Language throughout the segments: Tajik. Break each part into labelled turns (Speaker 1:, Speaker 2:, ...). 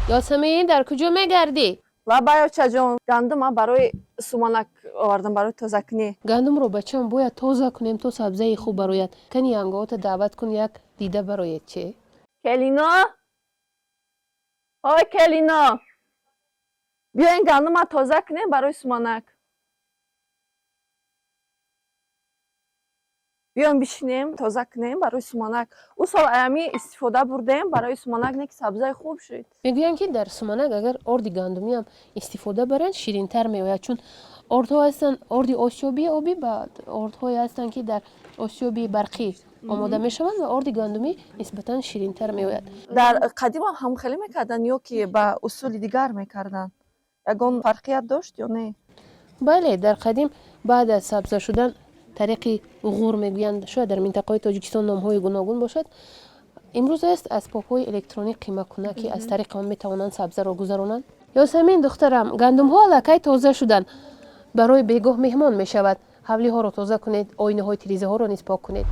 Speaker 1: Ёсамин, дар куҷо мегардӣ?
Speaker 2: Лабай, очаҷон, гандума барои суманак овардам, барои тозакунӣ.
Speaker 1: Гандумро, бачам, бояд тоза кунем, то сабзаи хуб барояд. Кани янгоҳота даъват кун, як дида бароед че.
Speaker 2: Келино, ой келино, биёен, гандума тоза кунем барои суманак. Биёем, бишинем, тоза кунем барои суманак. Ӯ сол аями истифода бурдем барои суманак, не ки сабзаи хуб шуд.
Speaker 1: Мегӯянд, ки дар суманак агар орди гандумиам истифода баранд, ширинтар меояд, чун ордҳо ҳастанд орди осиёбии обӣ ба ордҳое ҳастанд, ки дар осиёби барқӣ омода мешаванд, ва орди гандумӣ нисбатан ширинтар меояд.
Speaker 2: Дар қадимам ҳам хеле мекарданд ё ки ба усули дигар мекарданд? Ягон фарқият дошт ё не?
Speaker 1: Бале, дар қадим баъд аз сабза шудан тариқи ғур мегӯянд, шояд дар минтақаҳои Тоҷикистон номҳои гуногун бошад. Имрӯз аст асбобҳои электронӣ, қимакунак, ки аз тариқи он метавонанд сабзаро гузаронанд. Ёсамин, духтарам, гандумҳо аллакай тоза шуданд, барои бегоҳ меҳмон мешавад. Ҳавлиҳоро тоза кунед, оинаҳои тирезаҳоро низ пок кунед.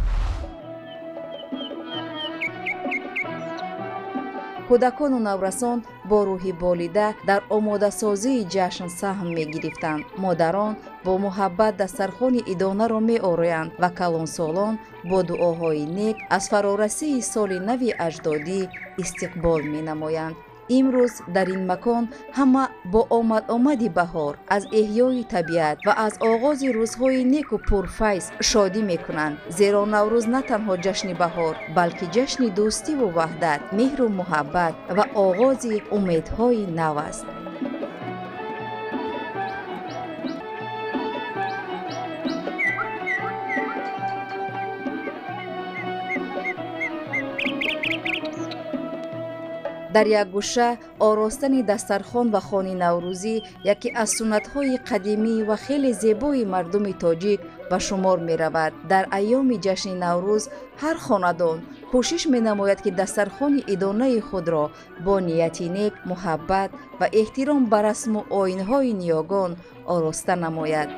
Speaker 3: Кӯдакону наврасон бо рӯҳи болида дар омодасозии ҷашн саҳм мегирифтанд. Модарон бо муҳаббат дастархони идонаро меороянд ва калонсолон бо дуоҳои нек аз фарорасии соли нави аҷдодӣ истиқбол менамоянд. Имрӯз дар ин макон ҳама бо омад-омади баҳор, аз эҳёи табиат ва аз оғози рӯзҳои неку пурфайз шодӣ мекунанд, зеро Наврӯз на танҳо ҷашни баҳор, балки ҷашни дӯстиву ваҳдат, меҳру муҳаббат ва оғози умедҳои нав аст. Дар як гӯша оростани дастархон ва хони наврӯзӣ яке аз суннатҳои қадимӣ ва хеле зебои мардуми тоҷик ба шумор меравад. Дар айёми ҷашни Наврӯз ҳар хонадон кӯшиш менамояд, ки дастархони идонаи худро бо нияти нек, муҳаббат ва эҳтиром ба расму оинҳои ниёгон ороста намояд.